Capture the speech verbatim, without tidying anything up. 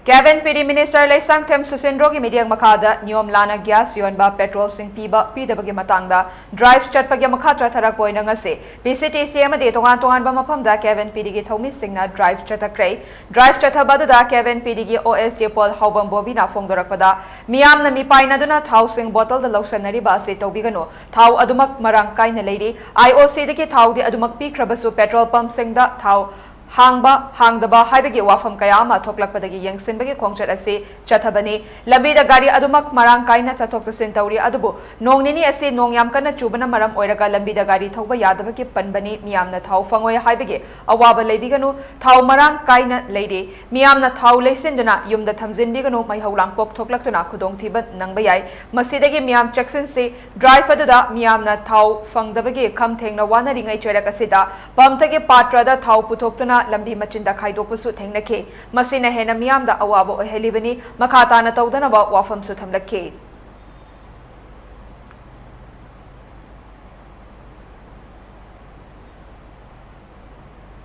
Cabin ꯄꯤ ꯗꯤ minister Leishangthem ꯁꯨꯁꯤꯟꯗ꯭ꯔꯣꯒꯤ ꯃꯤꯠꯌꯦꯡ ꯃꯈꯥꯗ ꯅꯤꯌꯣꯝ ꯂꯥꯟꯅ ꯒ꯭ꯌꯥꯁ ꯌꯣꯟꯕ, ꯄꯦꯇ꯭ꯔꯣꯜꯁꯤꯡ ꯄꯤꯕ ꯄꯤꯗꯕꯒꯤ ꯃꯇꯥꯡꯗ ꯗ꯭ꯔꯥꯏꯚ ꯆꯠꯄꯒꯤ ꯃꯈꯥ ꯆꯠꯊꯔꯛꯄ ꯑꯣꯏꯅ ꯉꯁꯤ ꯄꯤ ꯁꯤ ꯇꯤ ꯁꯤ ꯑꯃꯗꯤ ꯇꯣꯉꯥꯟ ꯇꯣꯉꯥꯟꯕ ꯃꯐꯝꯗ ꯀꯦꯕꯤꯟ ꯄꯤ ꯗꯤꯒꯤ ꯊꯧꯃꯤꯁꯤꯡꯅ ꯗ꯭ꯔꯥꯏꯚ ꯆꯠꯊꯈ꯭ꯔꯦ꯫ ꯗ꯭ꯔꯥꯏꯚ ꯆꯠꯊꯕ ꯑꯗꯨꯗ ꯀꯦꯕꯤꯟ ꯄꯤ ꯗꯤꯒꯤ ꯑꯣ ꯑꯦꯁ ꯖꯦꯄꯣꯜ ꯍꯥꯎꯕꯝ ꯕꯣꯕꯤꯅ ꯐꯣꯡꯗꯣꯔꯛꯄꯗ, ꯃꯤꯌꯥꯝꯅ ꯃꯤꯄꯥꯏꯅꯗꯨꯅ ꯊꯥꯎꯁꯤꯡ ꯕꯣꯇꯜꯗ ꯂꯧꯁꯟꯅꯔꯤꯕ ꯑꯁꯤ ꯇꯧꯕꯤꯒꯅꯨ꯫ ꯊꯥꯎ ꯑꯗꯨꯃꯛ ꯃꯔꯥꯡ ꯀꯥꯏꯅ ꯂꯩꯔꯤ꯫ ꯑꯥꯏ ꯑꯣ ꯁꯤꯗꯒꯤ ꯊꯥꯎꯗꯤ ꯑꯗꯨꯃꯛ ꯄꯤꯈ꯭ꯔꯕꯁꯨ, ꯄꯦꯇ꯭ꯔꯣꯜ ꯄꯝꯁꯤꯡꯗ ꯊꯥꯎ ꯍꯥꯡꯕ, ꯍꯥꯡꯗꯕ ꯍꯥꯏꯕꯒꯤ ꯋꯥꯐꯝ ꯀꯌꯥ ꯑꯃ ꯊꯣꯛꯂꯛꯄꯗꯒꯤ ꯌꯦꯡꯁꯤꯟꯕꯒꯤ ꯈꯣꯡꯆꯠ ꯑꯁꯤ ꯆꯠꯊꯕꯅꯤ꯫ ꯂꯝꯕꯤꯗ ꯒꯥꯔꯤ ꯑꯗꯨꯃꯛ ꯃꯔꯥꯡ ꯀꯥꯏꯅ ꯆꯠꯊꯣꯛ ꯆꯠꯁꯤꯟ ꯇꯧꯔꯤ, ꯑꯗꯨꯕꯨ ꯅꯣꯡ ꯅꯤꯅꯤ ꯑꯁꯤ ꯅꯣꯡ ꯌꯥꯝ ꯀꯟꯅ ꯆꯨꯕꯅ ꯃꯔꯝ ꯑꯣꯏꯔꯒ ꯂꯝꯕꯤꯗ ꯒꯥꯔꯤ ꯊꯧꯕ ꯌꯥꯗꯕꯒꯤ ꯄꯟꯕꯅꯤ꯫ ꯃꯤꯌꯥꯝꯅ ꯊꯥꯎ ꯐꯪꯉꯣꯏ ꯍꯥꯏꯕꯒꯤ ꯑꯋꯥꯕ ꯂꯩꯕꯤꯒꯅꯨ꯫ ꯊꯥꯎ ꯃꯔꯥꯡ ꯀꯥꯏꯅ ꯂꯩꯔꯤ꯫ ꯃꯤꯌꯥꯝꯅ ꯊꯥꯎ ꯂꯩꯁꯤꯟꯗꯨꯅ ꯌꯨꯝꯗ ꯊꯝꯖꯤꯟꯕꯤꯒꯅꯨ, ꯃꯩꯍꯧ ꯂꯥꯡꯄꯣꯛ ꯊꯣꯛꯂꯛꯇꯨꯅ ꯈꯨꯗꯣꯡꯊꯤꯕ ꯅꯪꯕ ꯌꯥꯏ꯫ ꯃꯁꯤꯗꯒꯤ ꯃꯤꯌꯥꯝ ꯆꯦꯛꯁꯤꯟꯁꯤ꯫ ꯗ꯭ꯔꯥꯏꯚ ꯑꯗꯨꯗ ꯃꯤꯌꯥꯝꯅ ꯊꯥꯎ ꯐꯪꯗꯕꯒꯤ ꯈꯝ ꯊꯦꯡꯅ ꯋꯥꯅꯔꯤꯉꯩ ꯆꯩꯔꯛ ꯑꯁꯤꯗ ꯄꯝꯇꯒꯤ ꯄꯥꯇ꯭ꯔꯗ ꯊꯥꯎ ꯄꯨꯊꯣꯛꯇꯨꯅ ꯂꯝꯕꯤ ꯃꯆꯤꯟꯗ ꯈꯥꯏꯗꯣꯛꯄꯁꯨ ꯊꯦꯡꯅꯈꯤ꯫ ꯃꯁꯤꯅ ꯍꯦꯟꯅ ꯃꯤꯌꯥꯝꯗ ꯑꯋꯥꯕ ꯑꯣꯏꯍꯜꯂꯤꯕꯅꯤ꯫ ꯃꯈꯥ ꯇꯥꯅ ꯇꯧꯗꯅꯕ ꯋꯥꯐꯝꯁꯨ ꯊꯝꯂꯛꯈꯤ꯫